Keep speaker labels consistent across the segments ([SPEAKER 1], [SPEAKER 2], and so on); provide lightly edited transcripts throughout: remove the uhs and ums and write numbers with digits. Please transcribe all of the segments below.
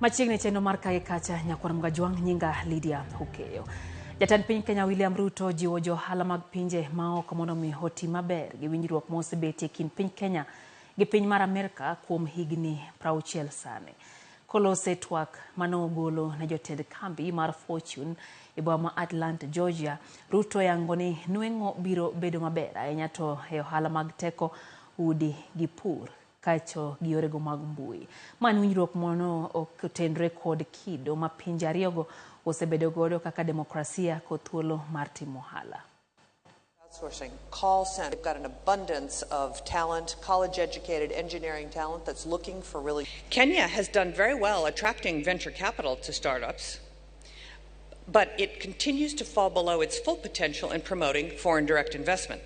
[SPEAKER 1] Machiegni chenro mar kage kacha nyakwar Mgajwang' nyinga Lydia Okeyo. Jatend piny Kenya William Ruto jiwo jo ohala mag pinje maoko mondo mi oti maber gi winjruok mosebetie kind piny Kenya gi piny mar Amerka kuom higni 60 sani. Kolose twak mane ogolo ne jotend kambi mar Fortune e boma ma Atlanta, Georgia, Ruto yango ni nweng'o biro bedo maber ahinya to e ohala mag teko udi gi pur kaeto gi yorego mag mbui. Ma en winjruok mono otenre kod kido ma pinje ariyogo osebedo godo kaka demokrasia kod thuolo mar timo ohala.
[SPEAKER 2] Outsourcing, call center. They've got an abundance of talent, college educated engineering talent that's looking for really.
[SPEAKER 3] Kenya has done very well attracting venture capital to startups, but it continues to fall below its full potential in promoting foreign direct investment.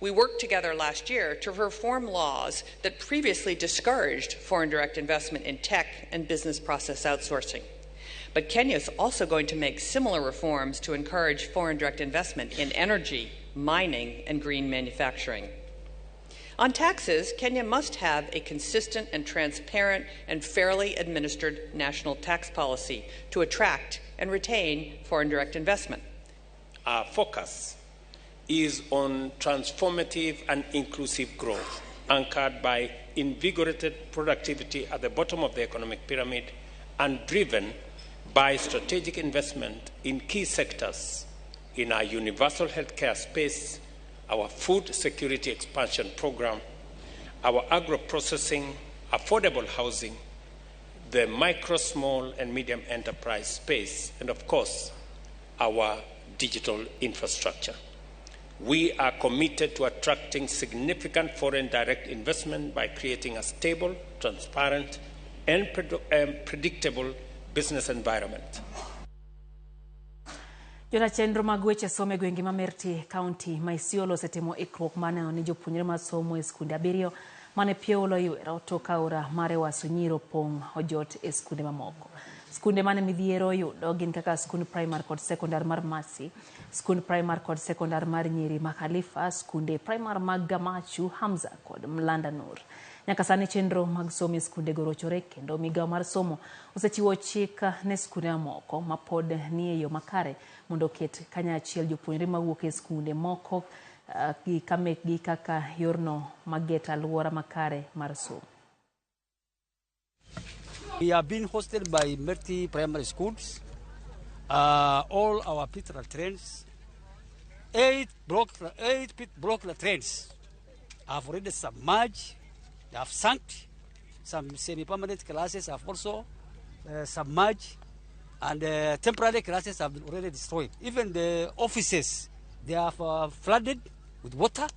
[SPEAKER 3] We worked together last year to reform laws that previously discouraged foreign direct investment in tech and business process outsourcing. But Kenya is also going to make similar reforms to encourage foreign direct investment in energy, mining, and green manufacturing. On taxes, Kenya must have a consistent and transparent and fairly administered national tax policy to attract and retain foreign direct investment.
[SPEAKER 4] Our focus is on transformative and inclusive growth, anchored by invigorated productivity at the bottom of the economic pyramid and driven by strategic investment in key sectors in our universal healthcare space, our food security expansion program, our agro-processing, affordable housing, the micro, small, and medium enterprise space, and of course, our digital infrastructure. We are committed to attracting significant foreign direct investment by creating a stable, transparent, and predictable business environment.
[SPEAKER 1] Jota chenro mag weche somo e gwenge ma Merti, kaunti ma Isiolo osetimo ikruok mar neno ni jopuonjre masomo e skunde abiriyo mane pie olo ywero tok aora mar Ewaso Nyiro pong' ojot e skunde mamoko. Skunde mane midhiero oyudo gin kaka skund primar kod sekondar mar Masi, skund primar kod sekondar mar nyiri ma Khalifa, skunde primar mag Gamachu, Hamza kod Mlanda Nur. Nyaka sani chenro mag somo e skundego rochore kendo migawo mar somo osechiwo chik ne skunde mamoko ma pod nie yo makare mondo oket kanyachiel jopuonjre mawuok e skunde moko gi kamekgi kaka yorno mageto alwora makare mar somo.
[SPEAKER 5] We have been hosted by Merti Primary Schools. All our pit latrines, eight pit block latrines have already submerged. They have sunk. Some semi-permanent classes have also submerged, and temporary classes have been already destroyed. Even the offices, they have flooded with water.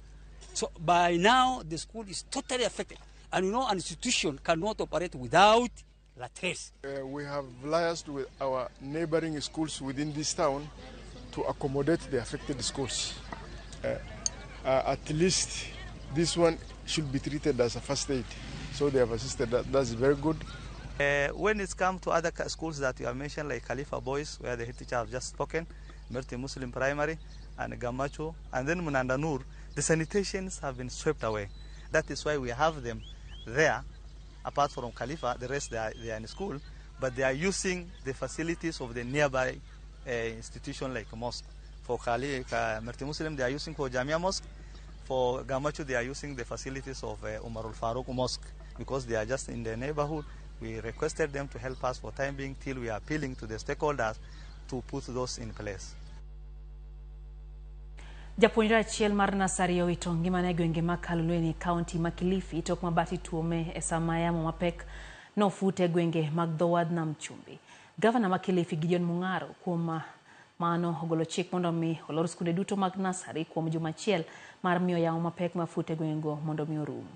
[SPEAKER 5] So by now, the school is totally affected. And an institution cannot operate without latrines.
[SPEAKER 6] We have liaised with our neighboring schools within this town to accommodate the affected schools. At least this one should be treated as a first aid. So they have assisted. That's very good.
[SPEAKER 7] When it's come to other schools that you have mentioned, like Khalifa Boys, where the head teacher have just spoken, Merti Muslim Primary, and Gamacho, and then Munanda Nur, the sanitations have been swept away. That is why we have them there. Apart from Khalifa, the rest they are in school, but they are using the facilities of the nearby institution like mosque. For Merti Muslim, they are using for Jamia Mosque. For Gamacho, they are using the facilities of Umar al-Faruq Mosque because they are just in the neighborhood. We requested them to help us for time being till we are appealing to the stakeholders to put those in place.
[SPEAKER 1] Japuonjre achiel mar nasari owito ngimane e gwenge ma Kaloleni, kaunti ma Kilifi tok mabati tuome e sama yamo mapek nofute e gwenge mag dho wadh nam chumbi. Gavana ma Kilifi Gideon Mung'aro kuom Mano ogolo chik mondo mi olor skunde duto mag nasari kuom juma achiel mar miyo yamo mapek mafute e gwengego mondo mi orum.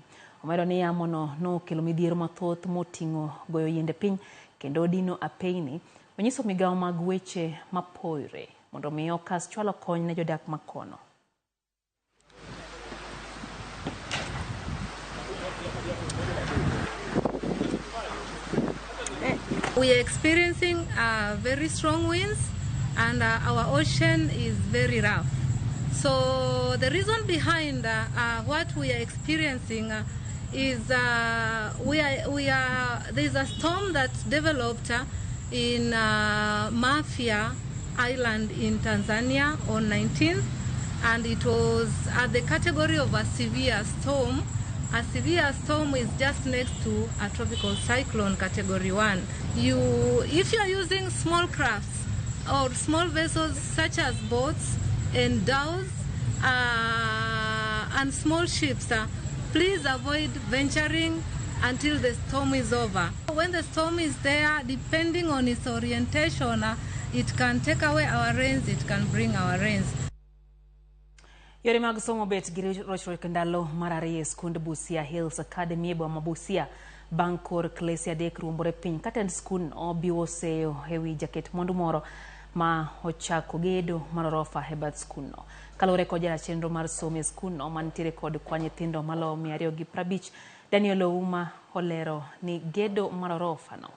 [SPEAKER 1] Omedo ni yamono nokelo midhiero mathoth moting'o goyo yiende piny kendo dino apeyni. Onyiso migawo mag weche mapoire mondo mi okas chwalo kony ne jodak makono.
[SPEAKER 8] We are experiencing very strong winds and our ocean is very rough. So the reason behind what we are experiencing is there's a storm that developed in Mafia Island in Tanzania on 19th, and it was at the category of a severe storm. A severe storm is just next to a tropical cyclone category 1. If you are using small crafts or small vessels such as boats and dhows and small ships, please avoid venturing until the storm is over. When the storm is there, depending on its orientation, it can take away our rains, it can bring our rains.
[SPEAKER 1] Yore mag somo bet gi rochruok ndalo mar ariyo e skund Busia Hills Academy e boma Busia bang' kor klese adek ruombore piny ka tend skundno obiwo seyo ewi jaket mwandu moro ma ochako gedo mar orofa e bath skundno. Kaluwore kod jara chenro mar somo e skundno mantiere kod kwan nyithindo maloyo 250, Daniel Ouma olero ni gedo mar orofa no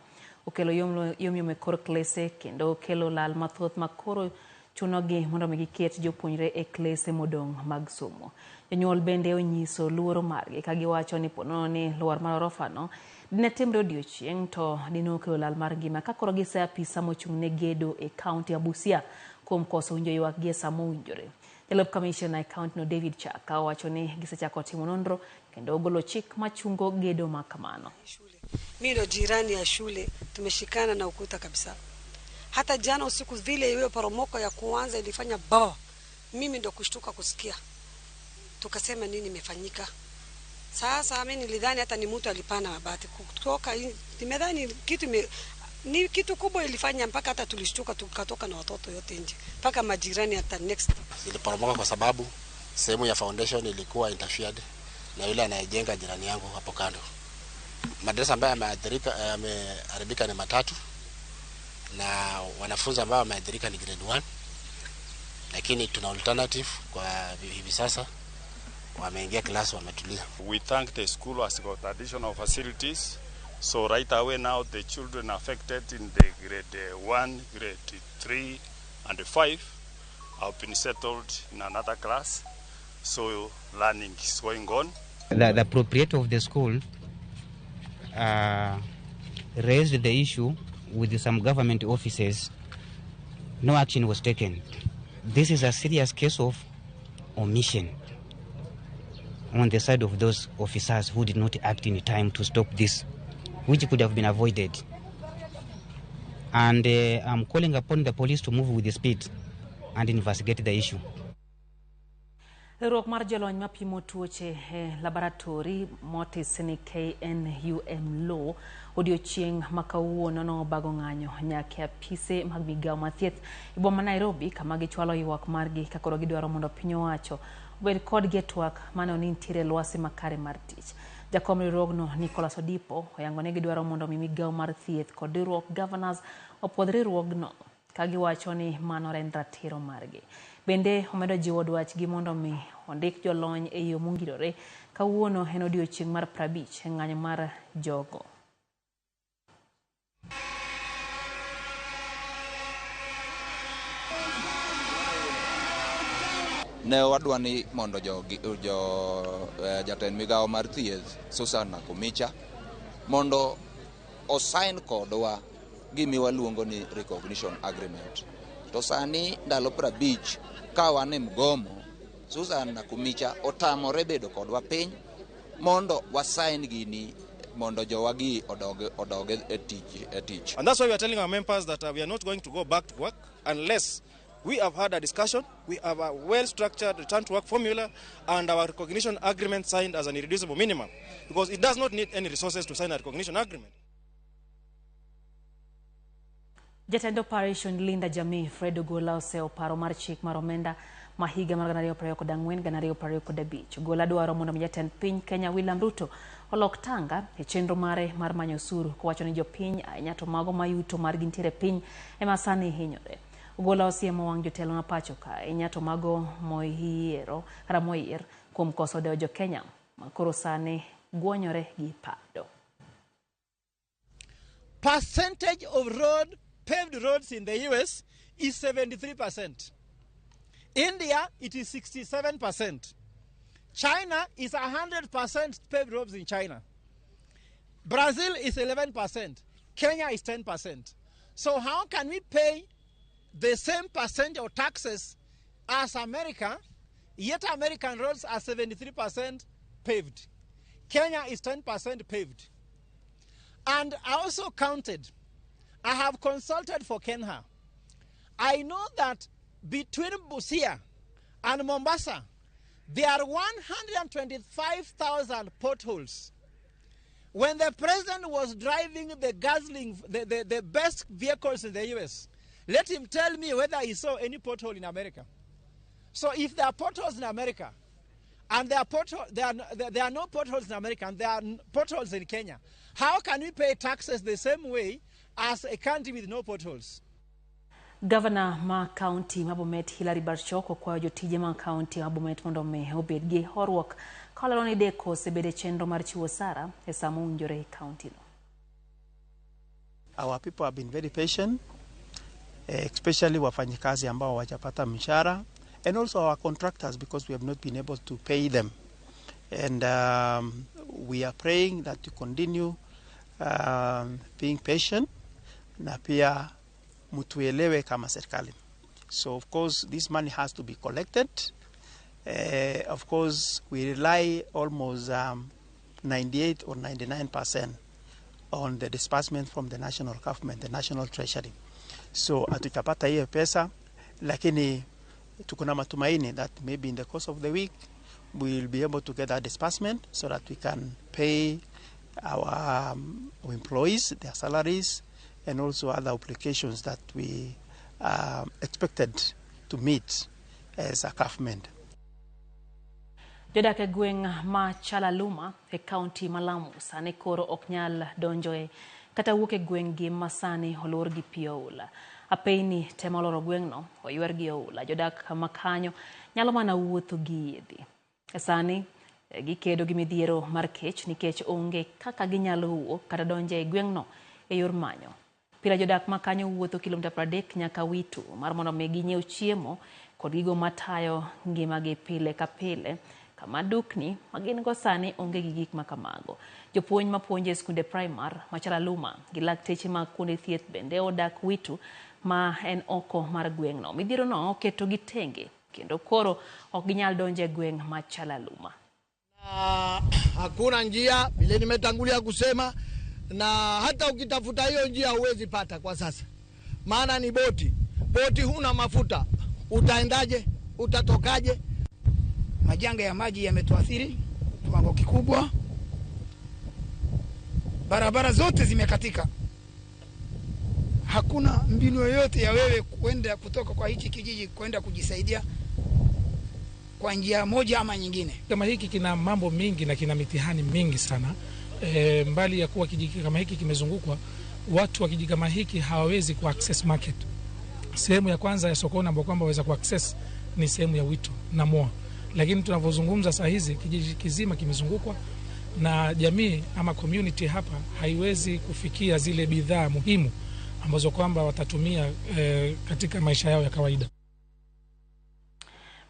[SPEAKER 1] okelo yomyom e kor klese kendo okelo lal mathoth ma koro chunogi mondo mi giket jopuonjre e klese modong' mag somo. Jonyuol bende onyiso luoro margi ka giwacho ni ponono ni lwar mar orofa no dine timre odiochieng' to dine okelo lal mar ngima ka koro giseyo apisa mochung' ne gedo e kaunti ya Busia kuom koso winjo ywak gi e sama owinjore. Jalup kamishna e kaunti no David Chaka owacho ni gisechako timo nonro kendo ogolo chik machungo gedo ma kamano.
[SPEAKER 9] Mimi ndo jirani ya shule, tumeshikana na ukuta kabisa. Hata jana usiku vile hiyo poromoko ya kuanza ilifanya baba, mimi ndo kushtuka kusikia. Tukasema nini imefanyika? Sasa mimi nilidhani hata ni mtu alipana mabati kutoka, nimedhani kitu ni kitu kubwa ilifanya mpaka hata tulishtuka tukatoka na watoto yote nje mpaka majirani hata next.
[SPEAKER 10] Iliporomoka kwa sababu sehemu ya foundation ilikuwa interfered na yule anayejenga jirani yangu hapo kando. Madarasa ambayo yameathirika yameharibika ni matatu, na wanafunzi ambao wameathirika ni grade 1, lakini tuna alternative kwa hivi sasa wameingia class wametulia.
[SPEAKER 11] We thank the school has got additional facilities, so right away now the children affected in the grade 1, grade 3 and 5 have been settled in another class, so learning is going on.
[SPEAKER 12] The proprietor of the school raised the issue with some government offices. No action was taken. This is a serious case of omission on the side of those officers who did not act in time to stop this, which could have been avoided. And I'm calling upon the police to move with speed and investigate the issue.
[SPEAKER 1] Riwruok mar jolony mapimo tuoche e laboratori motis ni KNUM Law odiochieng' ma kawuono nobago ng'anyo nyaka e apise mag migawo mar thieth e boma Nairobi kama gichwalo ywak margi ka koro gidwaro mondo piny owacho obed kodgi e twak maneno ni nitiere lwasi makare mar tich. Jakom riwruogno Nicholas Odipo oyango ni gidwaro mondo mi migawo mar thieth kod riwruok governors opuodh riwruogno ka giwacho ni mano en ratiro margi. Bende omedo jiwo dwachgi mondo mi ondik jolony e yo mongirore. Kawuono en odiochieng' mar 50 e ng'anyo mar jogo.
[SPEAKER 13] Ne wadwa ni mondo jatend migawo mar thieth Susan Nakhumicha mondo osign kodwa gimi waluongo ni recognition agreement. To sani ndalo 50 ka wan e mgomo, Susan Nakhumicha otamore bedo kodwa piny mondo wasign gini mondo jowagi odog e tich.
[SPEAKER 14] And that's why we are telling our members that we are not going to go back to work unless we have had a discussion, we have a well-structured return to work formula and our recognition agreement signed as an irreducible minimum, because it does not need any resources to sign a recognition agreement.
[SPEAKER 1] Jatend Operation Linda Jamii Fred Ogola oseyo paro mar chik mar omenda ma higa mar 2024-2025. Ogola dwaro mondo mi jatend piny Kenya William Ruto olok tanga e chenro mare mar manyo osuru kowacho ni jopiny ahinya to mago ma yuto margi nitiere piny ema sani hinyore. Ogola osiemo wang' jotelo ma pacho ka ahinya to mago moyiero kata moyier kuom koso dewo jokenya ma koro sani gwonyore gi pado.
[SPEAKER 15] Percentage of road paved roads in the US is 73%. India, it is 67%. China is 100% paved roads in China. Brazil is 11%. Kenya is 10%. So how can we pay the same percent of taxes as America, yet American roads are 73% paved? Kenya is 10% paved. And I also counted. I have consulted for Kenha. I know that between Busia and Mombasa, there are 125,000 potholes. When the president was driving the guzzling, the best vehicles in the US, let him tell me whether he saw any pothole in America. So if there are potholes in America, and there are no potholes in America, and there are potholes in Kenya, how can we pay taxes the same way as a country with no potholes?
[SPEAKER 1] Governor ma kaunti ma Bomet Hilary Barchok okwayo jotije ma kaunti ma Bomet mondo mi obed gi horuok kalero ni deko osebedo e chenro mar chiwo osara e sama owinjore e kaunti no.
[SPEAKER 16] Our people have been very patient, especially wafanyikazi ambao hawajapata mshahara, and also our contractors, because we have not been able to pay them. And we are praying that you continue being patient na pia mutuelewe kama serikali. So of course this money has to be collected. Of course we rely almost 98 or 99% on the disbursement from the national government, the national treasury. So hatujapata hiyo pesa, lakini tuko na matumaini that maybe in the course of the week we will be able to get that disbursement so that we can pay our employees, their salaries, and also other obligations that we are expected to meet as a government.
[SPEAKER 1] Jodak e gweng' ma Chalaluma e kaunti ma Lamu sani koro ok nyal donjoe kata wuok e gweng' gi ma sani olor gi pi oula. Apeyni temo loro gweng'no oywer gi oula. Jodak ma kanyo nyalo mana wuotho gi yiedhi. E sani gikedo gi midhiero mar kech nikech onge kaka ginyalo wuok kata donjo e gweng'no e yor manyo. Pile jodak ma kanyo wuotho kilomita 30 nyaka Witu mar mondo mi ginyiew chiemo kod gigo matayo ngimagi pile ka pile, kama dukni ma gin go sani onge gi gik ma kamago. Jopuonj mapuonjo e skunde primar ma Chalaluma gi lakteche mag kuonde thieth bende odak Witu ma en oko mar gweng'no. Midhiero no oketogi tenge kendo koro ok ginyal donjo e gweng' ma Chalaluma.
[SPEAKER 17] Hakuna njia, vile nimetangulia kusema, na hata ukitafuta hiyo njia huwezi pata kwa sasa. Maana ni boti. Boti huna mafuta. Utaendaje? Utatokaje?
[SPEAKER 18] Majanga ya maji yametuathiri kiwango kikubwa. Barabara zote zimekatika. Hakuna mbinu yoyote ya wewe kwenda kutoka kwa hichi kijiji kwenda kujisaidia kwa njia moja ama nyingine.
[SPEAKER 19] Kama hiki kina mambo mingi na kina mitihani mingi sana. Mbali ya kuwa kijiji kama hiki kimezungukwa, watu wa kijiji kama hiki hawawezi ku access market. Sehemu ya kwanza ya sokoni ambapo kwamba waweza ku access ni sehemu ya Wito na Moa. Lakini tunavyozungumza saa hizi kijiji kizima kimezungukwa na jamii ama community hapa haiwezi kufikia zile bidhaa muhimu ambazo kwamba watatumia katika maisha yao ya kawaida.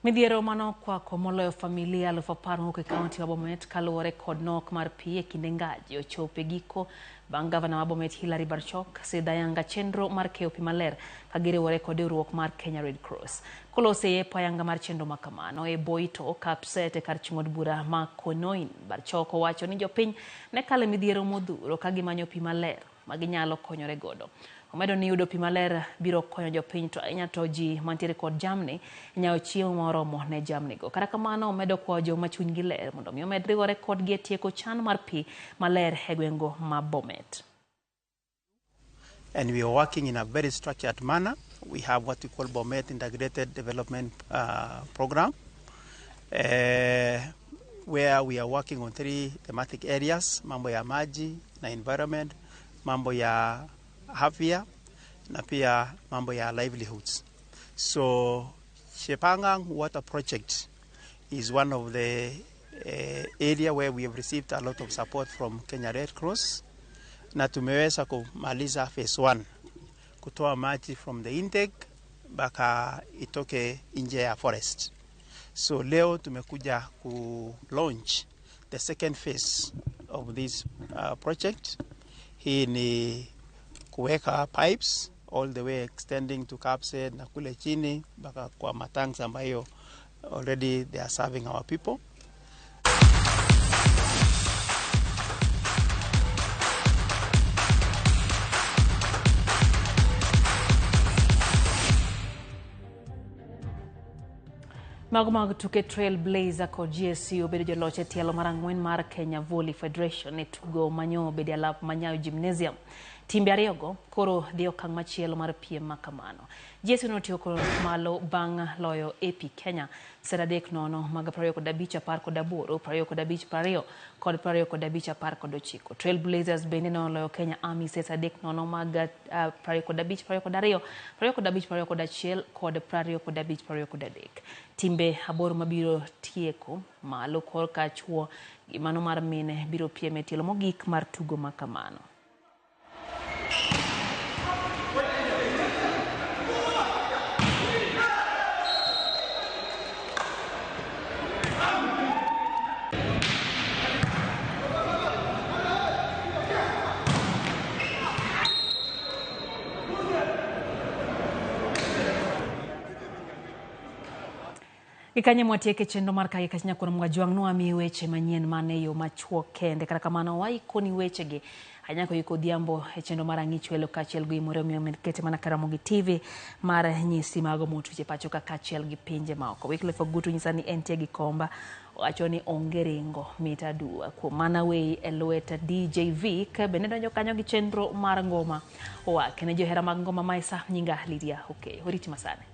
[SPEAKER 1] Midhiero manokwako moloyo familia 10,000 mowuok e kaunti ma Bomet kaluwore kod nok mar pi e kinde ngaji ochopo e giko bang' gavana ma Bomet Hilary Barchok sidho ayanga chenro mar keyo pi maler ka giriwore kod riwruok mar Kenya Red Cross. Kolose yepo ayanga mar chenro makamano e Boito, Kapset e kar chung' od bura ma Konoin, Barchok owacho ni jopiny ne kalo e midhiero modhuro ka gimanyo pi maler ma ginyalo konyore godo. Omedo ni yudo pi maler biro konyo jopiny to ahinya to ji mantiere kod jamni nyawo chiemo moromo ne jamnigo. Kata kamano omedo kwayo joma chunygi ler mondo mi omed riwore kodgi e tieko chan mar pi maler e gweng'go ma Bomet.
[SPEAKER 16] And we are working in a very structured manner. We have what we call Bomet Integrated Development Program, where we are working on three thematic areas: mambo ya maji na environment, mambo ya afya na pia mambo ya livelihoods. So Chepangang Water Project is one of the area where we have received a lot of support from Kenya Red Cross, na tumeweza kumaliza phase 1 kutoa maji from the intake mpaka itoke nje ya forest. So leo tumekuja ku launch the second phase of this project. Hii ni kuweka pipes all the way extending to Kapseret na kule chini mpaka kwa matanks ambayo already they are serving our people.
[SPEAKER 1] Mago mag tuke Trailblazer kod GSU obedo joloch e tielo mar 4 mar Kenya Volley Federation e tugo manyo obedo e alap ma Nyayo Gymnasium. Timbe ariyogo koro dhi okang' machielo mar piem ma kamano. GSU notieko malo bang' loyo AP Kenya set 3-0 mag 25 18, 25 20 kod 25 19. Trailblazers bende noloyo Kenya Army set 3-0 mag 25 22, 25 21 kod 25 23. Timbe 8 mabiro tieko malo korka chuo gi mano mar mine biro piem e tielo mogik mar tugo ma kamano. Gikanye mwatieke chenro mar Kage Kach Nyakuon Mwajwang' nwamiyi weche manyien mane yo machuok kende. Kata kamano waikoni wechegi anyako yuko odhiambo e chenro mar Ang'ich Welo kaachiel gi Imore omiyo kete mana Karamogi TV mar nyisi mago motuch e pacho ka kaachiel gi pinje maoko. Wycliffe Ogutu nyisa ni entie gi komba, owacho ni onge ringo mit aduwa. Kuom mana weyi e lwet DJ Vic bende donjo kanyo gi chenro mar ngoma owake ne johera mag ngoma maisa. Nyinga Lydia Okeyo. Oriti masani.